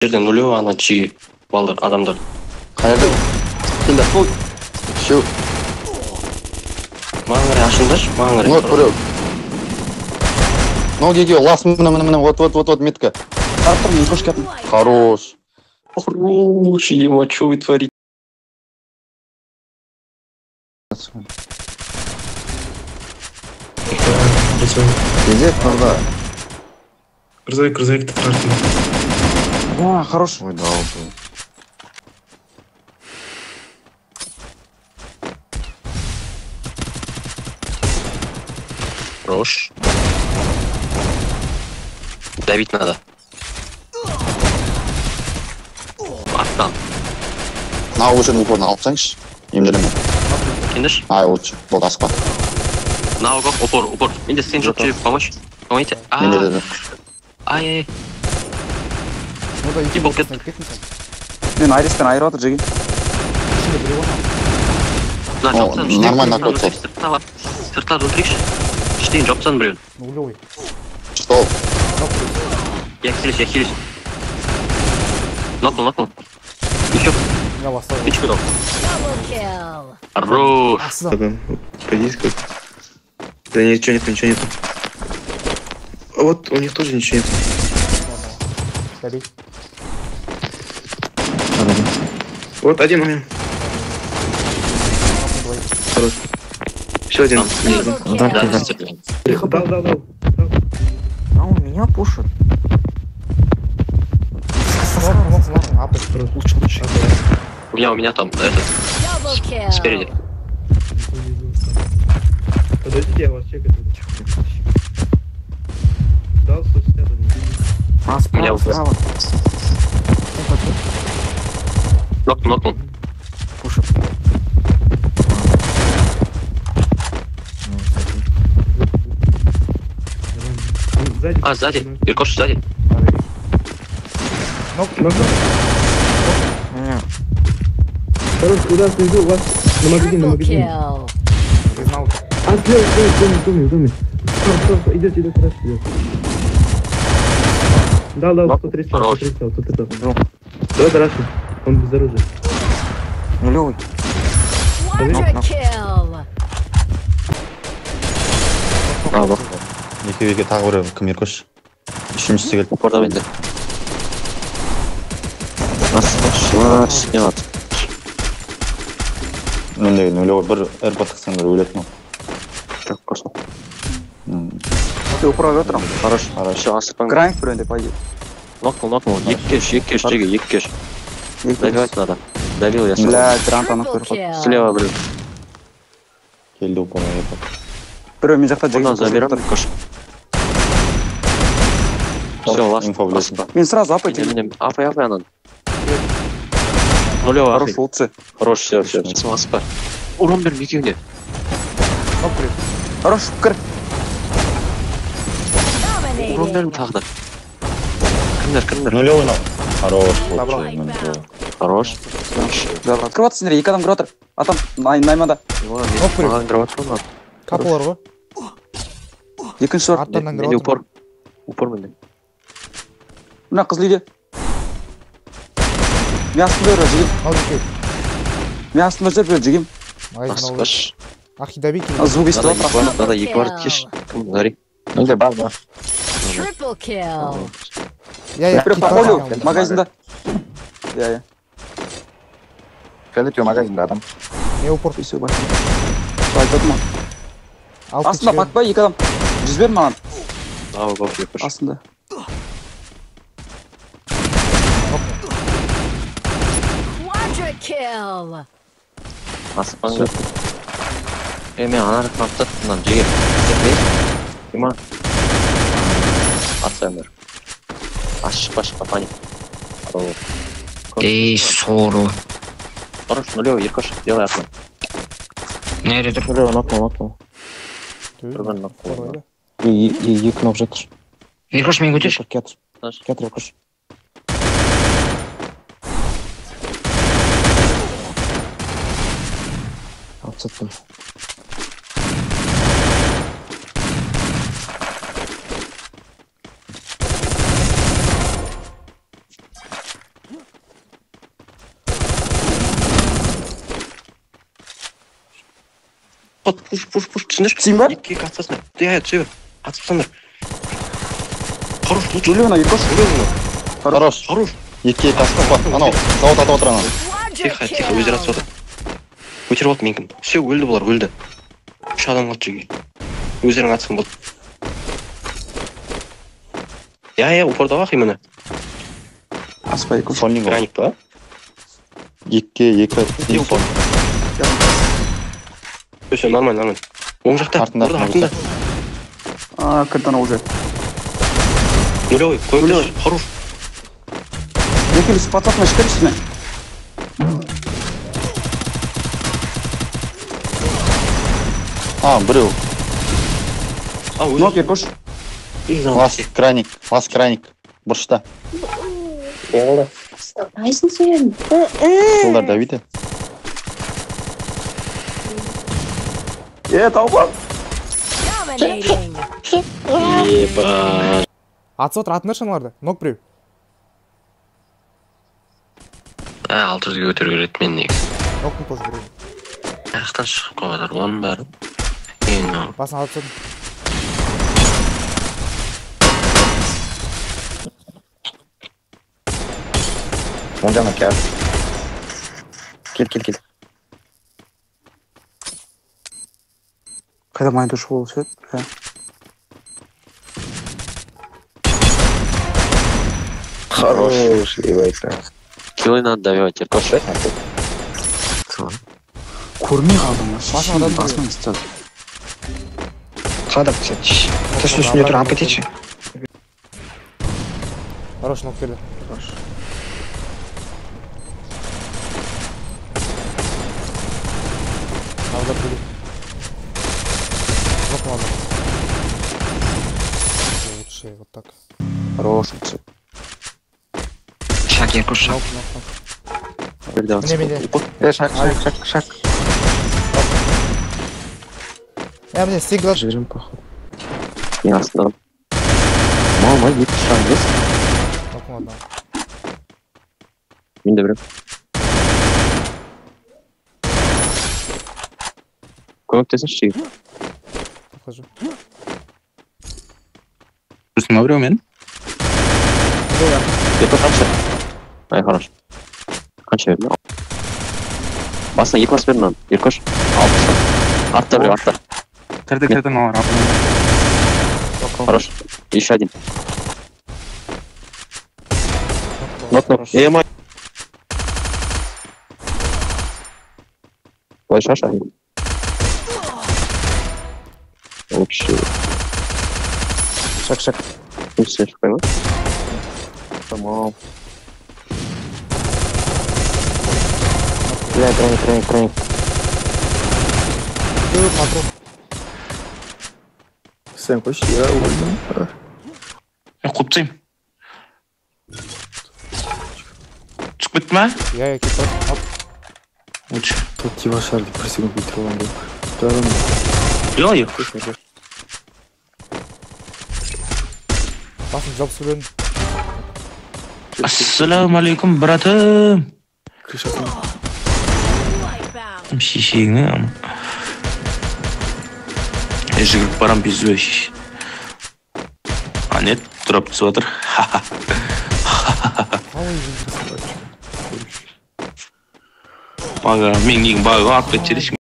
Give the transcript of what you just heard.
Жерде нулевой ана чиги балдар, адамдар. Қайерде? Келді. Үшеу. Маған қарай ашыңдаршы, маған қарай. Вот біреу. Мынау екеуі, лас, міне, міне, міне, вот, вот, вот, вот, метка. Қарап тұрмын, екі кеттім. Хорош. Хорош, ема, чё вы творите? Пиздец, надо. Грузовик, грузовик, ты. А, хорош. Ой, да, вот. Хорош. Давить надо. Арттан. На лучше упорно алып тастаңызшы. Емделеме. Кендіш? Ай, лучше. Болды, асықпа. На угол, упор, упор. Менде скриншот жүріп, помочь. Помогите. Менде де. Ай, ай. Болып кетті. Мен айриспен айырып жатыр, жеге. Нормально накрут. Сырттарды өлтірейікші. Іштен жауып тастадым біреуін. Нулевой. Что? Я хилюсь, я хилюсь. Нокнул, нокнул. Еще. Пичку дал. Хорош. Пойди как. Да ничего нет, ничего нет. Вот у них тоже ничего нет. Вот один у меня. Хорош. Еще один. Да, да. Дал, дал, дал. А он меня пушит. Лучше, лучше. У меня там, этот, спереди. Подождите, я вас чекаю. Дал 161. А, справа, справа. Нокнул, нокнул. Пушит. А, сзади. Иркош, сзади. Нок, нок. Хорош, удар снизу, у вас на магазин, на магазин. А, слева, слева, в доме, в доме, в доме. Стоп, стоп, стоп, идет, идет, хорошо, идет. Да, да, 130, 130, 130. Давай, Тарашин, он без оружия. Нулевый. А, вот. Екеу екі тағы біреу, кім Еркош? Үшіншісі келді. Упорда менде. Асықпашы, Мендегі нулевой бір РП тықсаң бір өлетін ол. Жоқ, құрсын. Ты упорға отырам. Хорош, хорош. Асықпаң. Гранк біреуінде, по идее. Нокнул, нокнул. Екі кеш, екі кеш, жеге, екі кеш. Добивать надо. Добил я. Бля, грант анық бір. Слева біреу. Келді упорға РП. Біреу мен жақта жеге. Заберем, Еркош. Все, ласт. Мен сразу апай. Апай, апай анан. Нулевой. Хорош, лучше. Хорош, все, все. Асықпа. Урон бердім екеуіне. Хорош, кір. Урон бердім тағы да. Кімдер, кімдер? Нулевой нау. Хорош, лучше. Хорош. Кіріп жатсыңдар, екі адам кіріп жатыр. Атам, наймада. Маған кіріп жатыр ма? Капалар ғой. Екінші бар. Менде упор. Упор менде. Мына қызыл үйде. Мен астында жүр, жігім. Мен астында жүр, біреу, жігім. Асықпаш. Звук естіп отыр астында. Надо екі бар кеш. Кім, Гарри? Менде бар, бар. Біреу по полю, магазинда. Иә, иә. Фиолетовый магазинда адам. Мен упор. Все, бар. Сол айтып отырмын. Астында пакпай, екі адам. Жүз бер маған. Астында. Асықпаңдар. Мен ана жақтан атып тастадым, жеге. Дима. Атсаңдар. Ашықпа, шықпа, паник. Эй, сору. Хорош, нулевой, Еркош, делай атма. Нере тұр? Нулевой, нокнул, нокнул. Бір нокнул. Екі ноқ жатыр. Еркош, мен көтерші. Кетір, кетір, Еркош. Алып саттым. Қот, пуш, пуш, пуш, түсіндірші. Түсейін ба? Екі атсасыңдар. Иә, түсе бер. Атып тастаңдар. Хорош, лучше. Нулевый на Еркош. Хорош. Хорош. Екіге екі асып қой. Анау, завод атып отыр анау. Тихо, тихо, өздері атып отыр. Көтеріп алды менікін. Все, өлді бұлар, өлді. 3 адам қалды жеге. Өздерің атсын болды. Иә, упорда бақ именно. Аспа Еркош. Сольник ол. Граник па? Екіге екі. Не упор? Все, нормально, нормально. Оң жақта, Артында, орда, артында. А, кірді анау уже. Нулевой, көмектес, хорош. Екеуі подсосына ішіп үстіне. А, біреу. А, өзі. Нок Еркош. Лас краник, лас краник. Бұрышта. Не болды? Ұстамайсың сен. Жолдар давиді. Тауып ал. Еба. Атыс отыр, атыңдаршы аналарды. Нок біреу. 600-ге көтеру керек мен негізі. Ноктың тоже біреу. Аяқтан шығып қалып жатыр, оның бәрі. Ең Басын алып тастадым. Оң жағына кел. Кел, кел, кел. Қайда майда ұшып ол ше? Хорош, ебать. Килы надо добивать, Еркош. Көрмей қалдым. Басын адам Басын істеді. Қадап түседі. Түс үстінде тұр, алып кетейінші. Хорош, нок берді. Алдап берді. Нок надо. Лучше вот так. Хорош. Шаг, Еркош, шаг. Нок, нок, нок. Міне, міне. Шаг, шаг, шаг, шаг. Я міне сигла. Жіберем, походу. Ең астында. Мама, екі шаг емес. Нок надо. Мен де біреу. Көмектесінші жігіт. Подхожу. Жүрсің ба біреу мен? Еркош қанша? Ай, хорош. Қанша бердің? Басына екі бас бердің мынаны. Еркош, алып таста. Артта біреу, артта. Кірді, кірді, мыналар. Хорош. Еще один. Нок, нок. Эй, май. Былай шаш, ай. Вообще. Шаг, шаг. Үстіне шықпай ма? Тамам. Бля, краник, краник, краник. Патрон. Сен қойшы, я өлдім. Мен қуып тастаймын. Түсіп кетті ма? Иә, кетті. Оп. Лучше. Тут тива шарды бір секунд өлтіріп алған ғой. Жоқ, Еркош. Басын жауып сөйледім. Ассалаумағалейкум, братым. Шешеңі. Жүгіріп барам пиздуе шеше. А нет, дроп түсіп отыр. Бага, мен негін бага алып кетші.